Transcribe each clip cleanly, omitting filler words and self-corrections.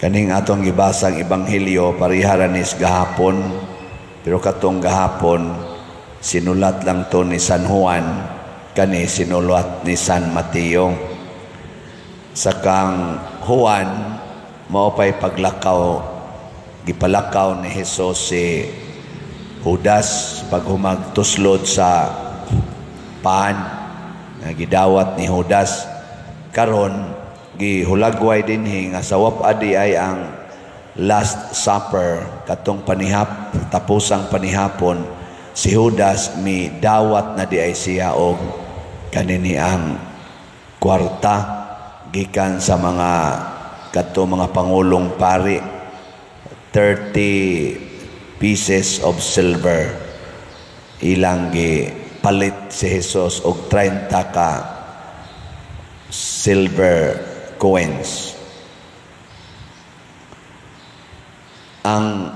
Kaning atong gibasang ebanghelyo pareha ra nis gahapon, pero katong gahapon sinulat lang to ni San Juan, kani sinulat ni San Mateo. Sa kang Juan, mao pay paglakaw, gipalakaw ni Jesus si Judas paghumag tuslod sa paan nga gidawat ni Judas. Karon gihulagway dinhi nga sa wap-a diay ang Last Supper, katong panihap, tapusang panihapon. Si Judas mi dawat na diay siya og kanini ang kwarta gikan sa mga kato mga pangulong pari, 30 pieces of silver. Ilang gi palit si Jesus og 30 ka silver coins. Ang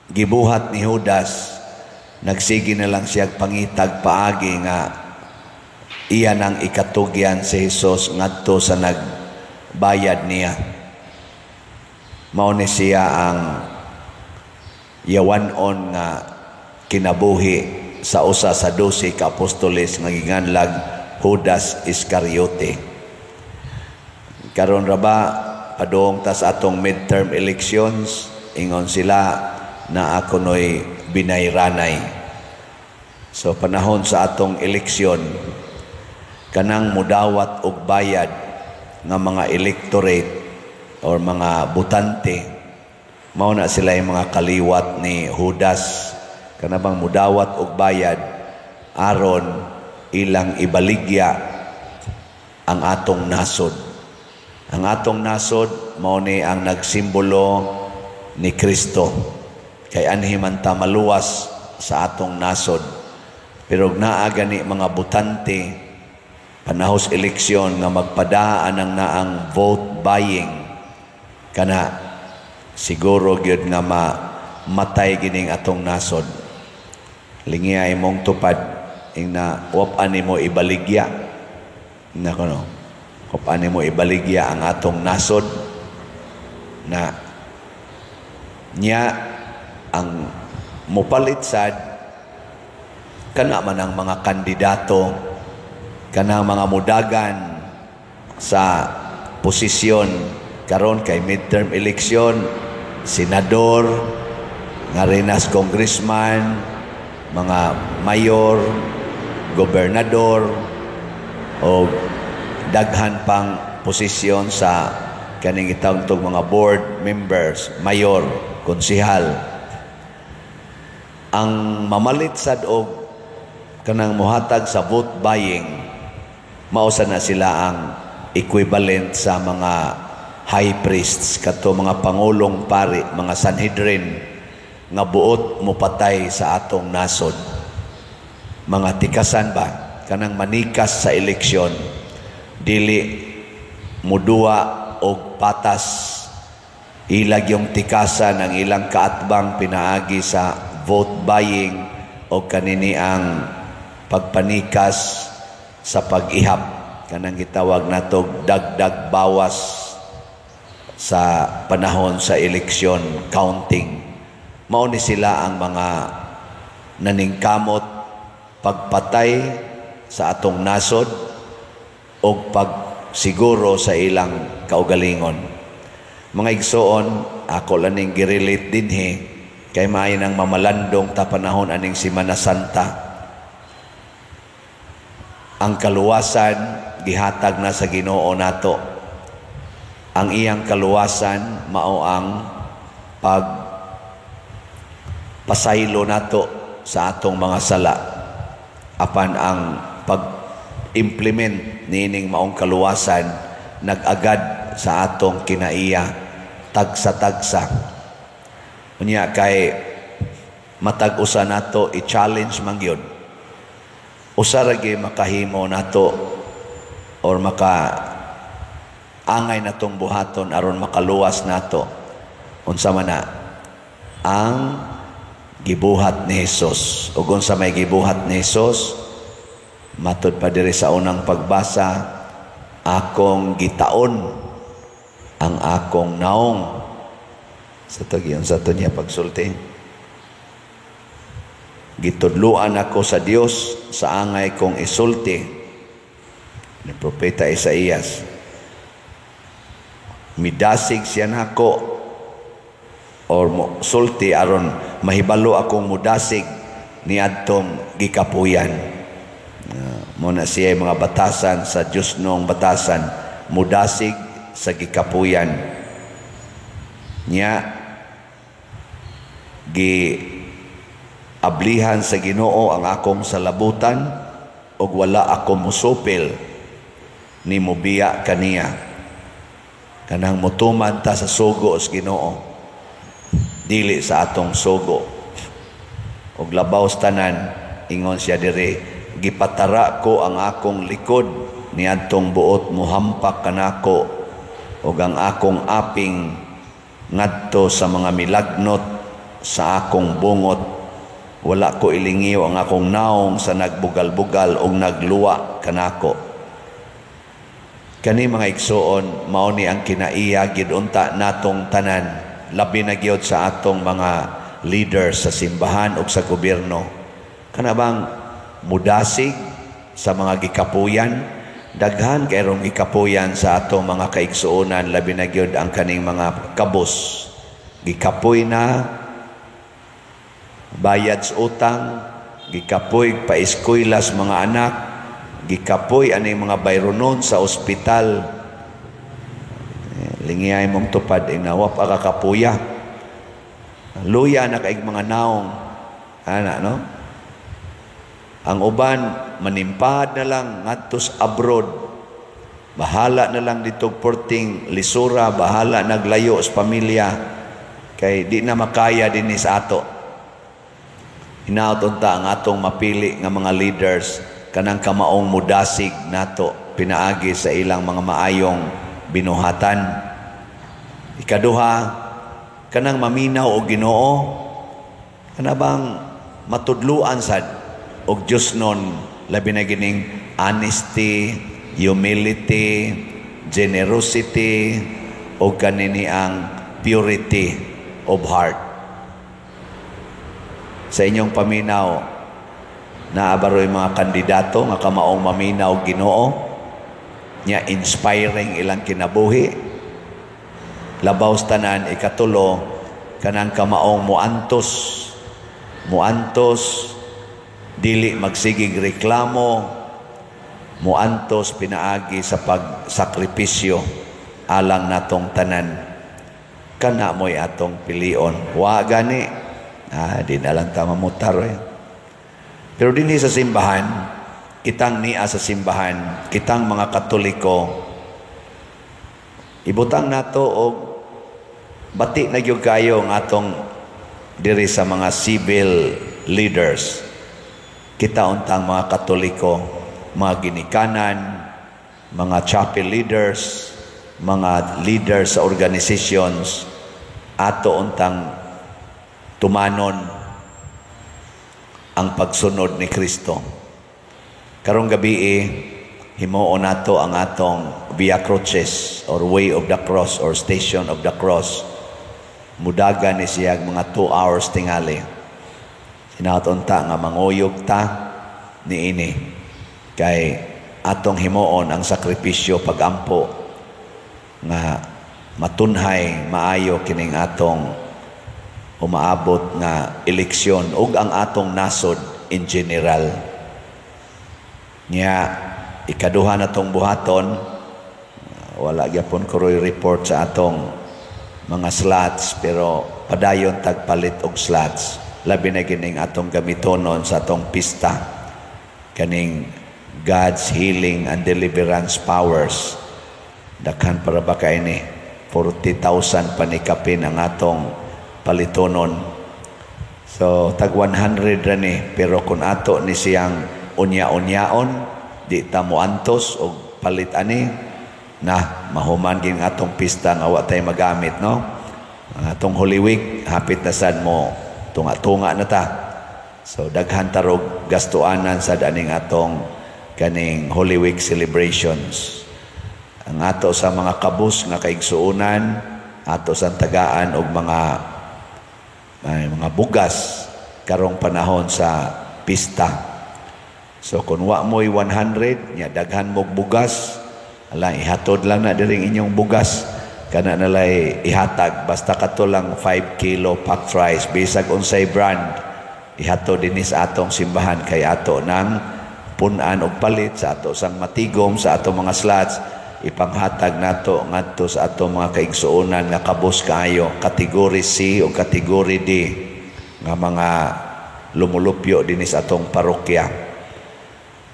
gibuhat ni Judas, nagsige na lang siya pangitag paagi nga iya nang ikatugyan si Jesus ngadto sa nagbayad niya. Mao ni siya ang yawan-on nga kinabuhi sa usa sa 12 ka apostoles nga giganlag Judas Iscariote. Karon ra ba padung tas atong midterm elections, ingon sila na ako noy binayranay. So panahon sa atong eleksyon, kanang mudawat og bayad nga mga electorate or mga butante, mao na sila yung mga kaliwat ni Judas, kanabang mudawat og bayad aron ilang ibaligya ang atong nasod. Ang atong nasod mao ni ang nagsimbolo ni Kristo, kay anhi man ta maluwas sa atong nasod. Pero naa gani mga butante panahos eleksyon nga magpadaan ang naang vote buying, kana siguro gyud nga matay gining atong nasod. Lingiya imong tupad ing na wap mo ibaligya na kuno, wap mo ibaligya ang atong nasod na niya. Ang mupalit sad kana man ang mga kandidato, kanang mga mudagan sa posisyon karon kay midterm election, senador, nga rinas congressman, mga mayor, gobernador o daghan pang posisyon sa kaning gitawag mga board members, mayor, konsihal. Ang mamalit sad og kanang muhatag sa vote buying, mausa na sila ang equivalent sa mga high priests, kato mga pangulong pari, mga Sanhedrin nga buot mopatay sa atong nasod. Mga tikasan ba, kanang manikas sa eleksyon, dili muduwa og patas, ilag yung tikasan ang ilang kaatbang pinaagi sa vote buying o kanini ang pagpanikas sa pag-ihap, kanang gitawag nato dagdag bawas sa panahon sa eleksyon counting. Mao ni sila ang mga naningkamot pagpatay sa atong nasod o pagsiguro sa ilang kaugalingon. Mga igsoon, ako lang ning girelate dinhi kay maayo nang mamalandong ta panahon aning Simana Santa. Ang kaluwasan gihatag na sa Ginoo nato. Ang iyang kaluwasan mao ang pag pasaylo nato sa atong mga sala. Apan ang pag-implement niining maong kaluwasan nag-agad sa atong kinaiya tagsa-tagsa. Unya kay matag usa nato i-challenge man gyud. Usa ra gyud makahimo nato or maka angay natong buhaton aron makaluwas nato. Unsa man na ang gibuhat ni Jesus? Ug unsa may gibuhat ni Jesus? Matud pa diri sa unang pagbasa, akong gitaon ang akong naong. Sa tagiyon sa to niya pagsulti. "Gitudluan ako sa Dios sa angay kong isulti," ni Propeta Isaías. Midasig siya nako or mo sulti aron mahibalo akong mudasig niadtong gikapuyan. Mo na siya mga batasan sa Diyos nong batasan, mudasig sa gikapuyan niya. Gi ablihan sa Ginoo ang akong salabutan ug wala ako musupil ni mubiya kaniya. Kanang mutuman ta sa sugo sa Ginoo, dili sa atong sugo. Ug labaw sa tanan, ingon siya diri, "Gipatara ko ang akong likod niadtong buot muhampak kanako ug ang akong aping ngadto sa mga milagnot sa akong bungot. Wala ko ilingiw ang akong naong sa nagbugal-bugal ug nagluwa kanako." Kani, mga igsuon, mao ni ang kinaiya gid unta natong tanan, labi na gyud sa atong mga leaders sa simbahan ug sa gobyerno. Kana bang mudasig sa mga gikapuyan? Daghan kay rong gikapuyan sa atong mga kaigsuonan, labi na gyud ang kaning mga kabus. Gikapoy na bayad sa utang, gikapoy paeskwela sa mga anak, gikapoy aning mga bayronon sa ospital. Lingiyay mong tupad, inawa pa kakapuya. Luya na kaig mga naong. Ana, no? Ang uban, manimpad na lang ngadto sa abroad. Bahala na lang dito porting lisura, bahala naglayo sa pamilya. Kay di na makaya din sa ato. Hinaot unta ang atong mapili nga mga leaders kanang kamaong mudasig nato pinaagi sa ilang mga maayong binuhatan. Ikaduha, kanang maminaw og Ginoo, kana bang matudluan sad og Dios nun, labi na gining honesty, humility, generosity o kanini ang purity of heart. Sa inyong paminaw, naa ba roy mga kandidato nga kamaong maminaw Ginoo nya inspiring ilang kinabuhi? Labaw sa tanan, ikatulo, kanang kamaong muantos, muantos, dili magsigig reklamo, muantos pinaagi sa pagsakripisyo alang natong tanan. Kana mo'y atong pilion. Wa gani, di na lang ta mamutar eh. Pero dinhi sa simbahan, kitang nia sa simbahan, kitang mga Katoliko, ibutang nato og bati na gyud kayo ang atong diri sa mga civil leaders. Kita untang mga Katoliko, mga ginikanan, mga chapel leaders, mga leaders sa organizations, ato untang tumanon ang pagsunod ni Kristo. Karong gabi, himuon nato ang atong Via Crucis or Way of the Cross or Station of the Cross. Mudagan ni siya mga 2 hours tingali. Hinaot unta nga manguyog ta niini kay atong himuon ang sakripisyo, pagampo nga matunhay maayo kining atong umaabot nga eleksyon ug ang atong nasod in general. Nya ikaduha na tong buhaton, wala gyapon ko report sa atong mga slots, pero padayon tagpalit og slots, labi na gining atong gamitonon sa atong pista, kaning God's healing and deliverance powers. Daghan para ba kay ni 40,000 panikapin ang atong palitonon. So tag 100 ra ni, pero kung ato ni siyang unya-unyaon, di ta moantos og palit ani na, mahuman ging atong pista nga wa tay magamit, no? Ang atong Holy Week hapit na sad, mo tunga-tunga na ta. So daghan tarog gastuanan sa aning atong kaning Holy Week celebrations. Ang ato sa mga kabus nga kaigsuonan Ato sang tagaan og mga ay, mga bugas karong panahon sa pista. So kung wa mo'y 100 nya daghan mog bugas, ala, ihatod lang na diring inyong bugas, kana nalay ihatag, basta kato lang 5 kilo packed rice, bisag unsay brand, ihatod dinhi sa atong simbahan kay ato nang pun-an og palit sa ato sang matigom sa atong mga slots, ipanghatag nato ngadto sa atong mga kaigsuonan nga kabos kaayo, category C o category D nga mga lumulupyo dinhi sa atong parokya.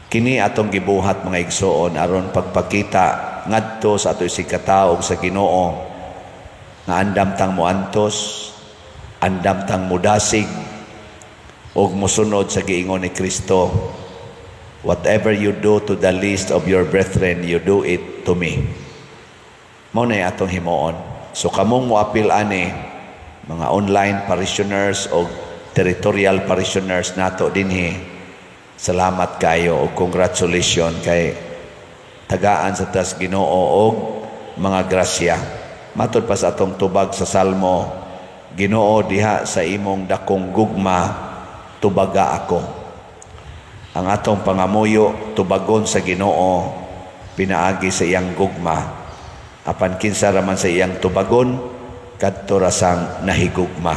Kini atong gibuhat, mga igsoon, aron pagpakita ngadto sa ato isigkatawo sa Ginoo nga andam tang moantos, andam tang mudasig ug mosunod sa giingon ni Kristo, "Whatever you do to the least of your brethren, you do it to me." Mao na atong himuon. So kamong moapil ani, mga online parishioners o territorial parishioners nato dinhi, salamat kayo o congratulations kay tagaan sa tas Ginoo og mga grasya. Matod pa sa atong tubag sa Salmo, "Ginoo, diha sa imong dakong gugma, tubaga ako." Ang atong pangamuyo, tubagon sa Ginoo pinaagi sa iyang gugma. Apan kinsa raman sa iyang tubagon, kadto ra sang nahigugma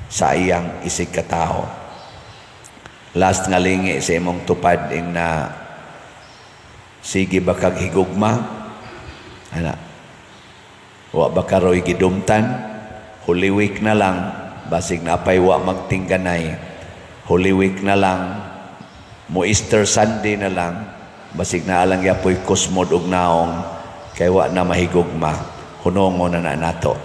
sa iyang isig katawo. Last nga lingi sa imong tupad ing na sige ba kag higugma? Ana. Wa ba karoy gidumtan? Holy Week na lang, basig napay wa magtingganay. Holy Week na lang, mo Easter Sunday na lang, basig na alang yapoy kusmod og naong kay wa na mahigugma. Hunongon na na nato.